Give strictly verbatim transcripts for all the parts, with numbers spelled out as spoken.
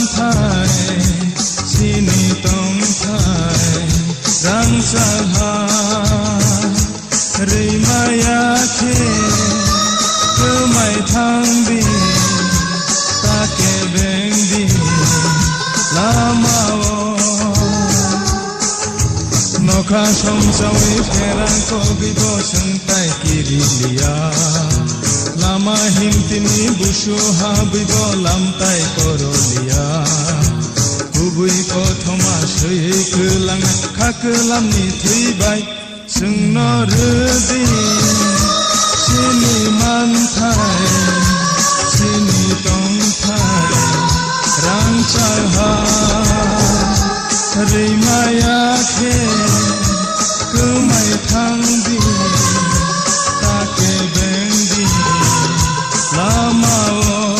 Thai, chini tongthai, rangchak ha, rwimaya khe, kwmai thangdi, ta kebengdi, lamao. Nokha somsawi pherang kogwi bo swngtai kiriliya. Lama himtini busu habwi bo lamtai koroliya. Kubui kothoma swi kwlang kha kwlamni thwi bai. Chwngno rwdi chini manthai, chini tongthai, rangchak ha, rwimaya khe, kwmai thangdi, ta kebengdi, lamao.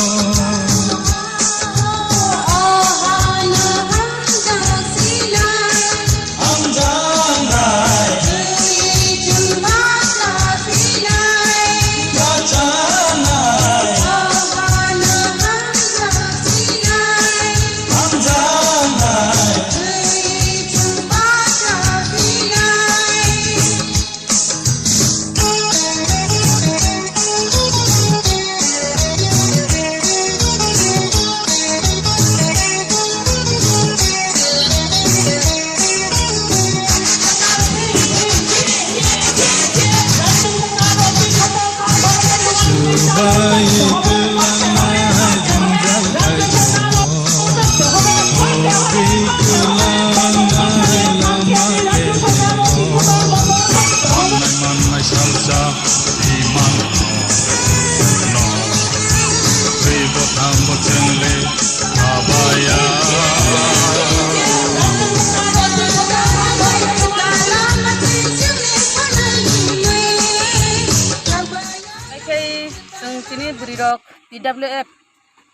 Hai, chwng chini bwrwi rok T W F,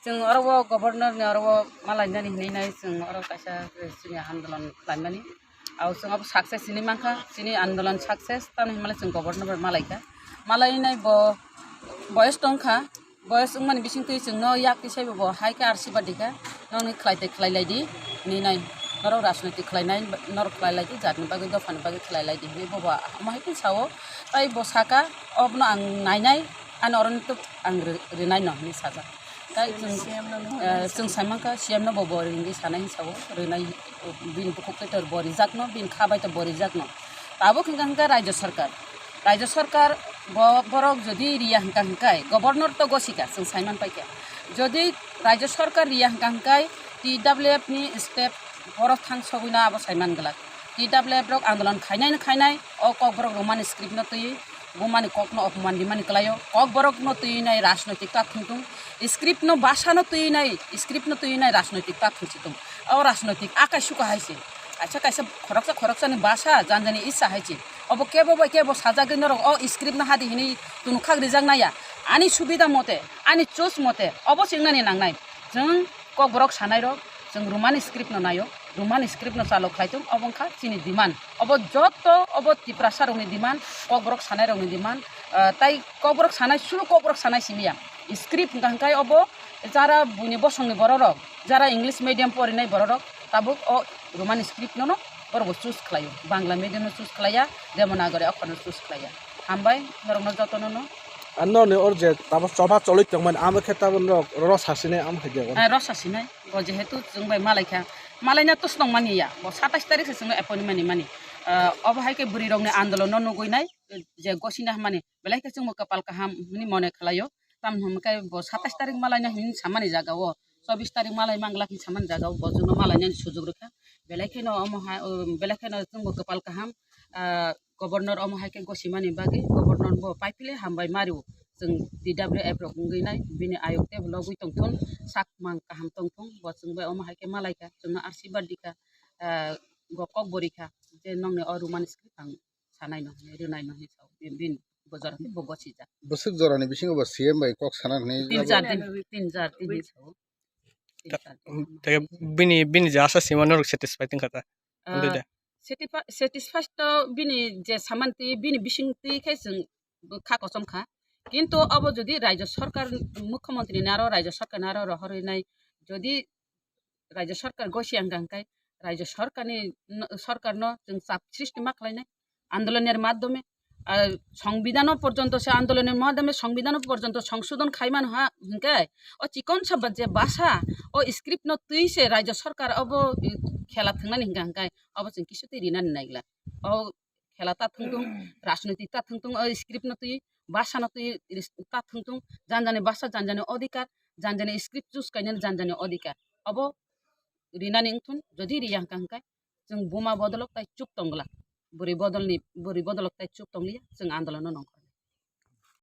chwng oro o governor ni oro o malainani hinwi nai chwng oro kaisa chini andolon khlaimani. Au chwng abo success hinwi mankha, chini andolon success, tamni hwnmale chwng governor bai malaikha. Malainai bo boyes tongkha, boyes wngmani bisingtwi chwngno yak tisaibo bo hai khe arsi badi kha, nokni khlai tei khlai lai di hinwi nai, norok rajnoitik khlainai norok khlai lai di, jatni bagwi dophani bagwi khlai lai di hinwi bobo omo hai khe sao. Tai bo saka, obono ang nainai, ani oroni tok ang ri-, rinai no hinwi sajak. Tai chwng, C M no eh, chwng sai mankha, C M no bo bo ringwi sanai hinwi sao, rinai, bini bukhuk tei tor bo rijakno, bini kha bai to bo rijakno. Tabuk hwnkha hwnkha Rajya Sarkar. Rajya Sarkar bo, borok jodi riya hwnkha hwnkhe, governor to gosika, chwng sai man paikha. Jodi Rajya Sarkar riya hwnkha hwnkhe, T W F ni step borok thang sogwino abo sai man glak. T W F rok andolon khainai no khainai, o Kokborok Roman script no twiwi, bumani kokno opoman rimani kwlaio, Kokborok no twiwi nai rajnoitik tak thung thung, script no basa no twiwi nai, script no twiwi nai rajnoitik tak thung si thung. O rajnoitik akai suka hai se. Kaisa kaisa khoroksa khoroksani basa janjani isa hai se. Obo kebo bai kebo sajagwi norok o script no hadi hinwi tunukha rijak naiya. Ani subida mote, ani choice mote, obo se wngnani nangnai. Chwng Kokborok sanairok, chwng Roman script no naio, Roman script no chalo khlai thung, obo wngkha chini demand. Obo joto, obo Tiprasa rokni demand, Kokborok sanairokni demand, ah, tai Kokborok sanai, sulu Kokborok sanai simi ya. Script hwnkha hwnkhe obo jara buini bosongni bororok, jara English medium porinai bororok, tabuk o Roman script no no borok bo choose khlaio, Bangla medium no choose khlaiya, Devanagari okhorno choose khlaiya. Hambai norokno jotono no. Ano ni or je tabo choba choloi tongmani, amo khe tabo norok ro sasinai, amo khe de. Eh, ro sasinai. Bo jehetu chwng bai malaikha, malaina to swtong mani ya, bo satais tarik se chwngno appointment mani mani. Ah, obo hai khe bwrwi rokni andolon no nugui nai, je gosina hwnmani, belai khe chwngbo kwpal kaham hwnwi mone khlaio. Tamni hwn khe bo satais tarik malaina hwnwi samani jaga o, chobbish tarik malai mangla hwnwi samani jaga o, bo chwngno malainani sujuk rwkha. Belai kheno omo hai, o, belai kheno chwngbo kwpal kaham, ah, governor omo hai khe gosimani bagwi, governor bo paiphile hambai mario. Chwng D W F rok wngwi nai, bini ayuk tei logwi tongthun, sak mang kaham tongthun, bo chwng bai omo hai khe malaikha, chwngno arsi badi kha, ah, bo kok bori kha, je nongni o Roman script ang sanai no hinwi, rwnai no hinwi sao, bin, bin bo jora khe bo gosijak. Bwswk jorani bisingo bo C M bai kok sana hinwi Tin jabo. Char din, tin char din hinwi sao. Tin char din. Tei bini, bini je asa sima norok satisfied wngkha ta? Ah, Already. Satisfi-, satisfied to bini je saman twi, bini bising twi khe chwng kha kochom kha. Kintu obo jodi Rajya Sarkar, Mukhyamantri ni aro Rajya Sarkar ni aro rohorwi nai, jodi Rajya sarkar gosi ang kang kai, rajya sarkarni, sarkarno chwng chap sristi ma khlainai andolonni madhyome, ah, songbidano porjonto se andolonni madhyome songbidano porjonto songsodon khai mano ha hingkai o chikon saba je basa o script no twi se rajya sarkar obo, eh, khela thwngnani hingka hingkai obo chwng kisu twi rinani naigla. O khela ta thwngtung, rajniti ta thwngtung, o script no twi, basa no twi, ris-, ta thwngtung, janjani basa, janjani odhikar, janjani script choose kainani janjani odhikar. Obo rinani wngthun, jodi riya hingka hingkai, chwng buma bodolok tai chuk tongla, bwrwi bodolni, bwrwi bodolok tai chuk tongliya, chwng andolono nong.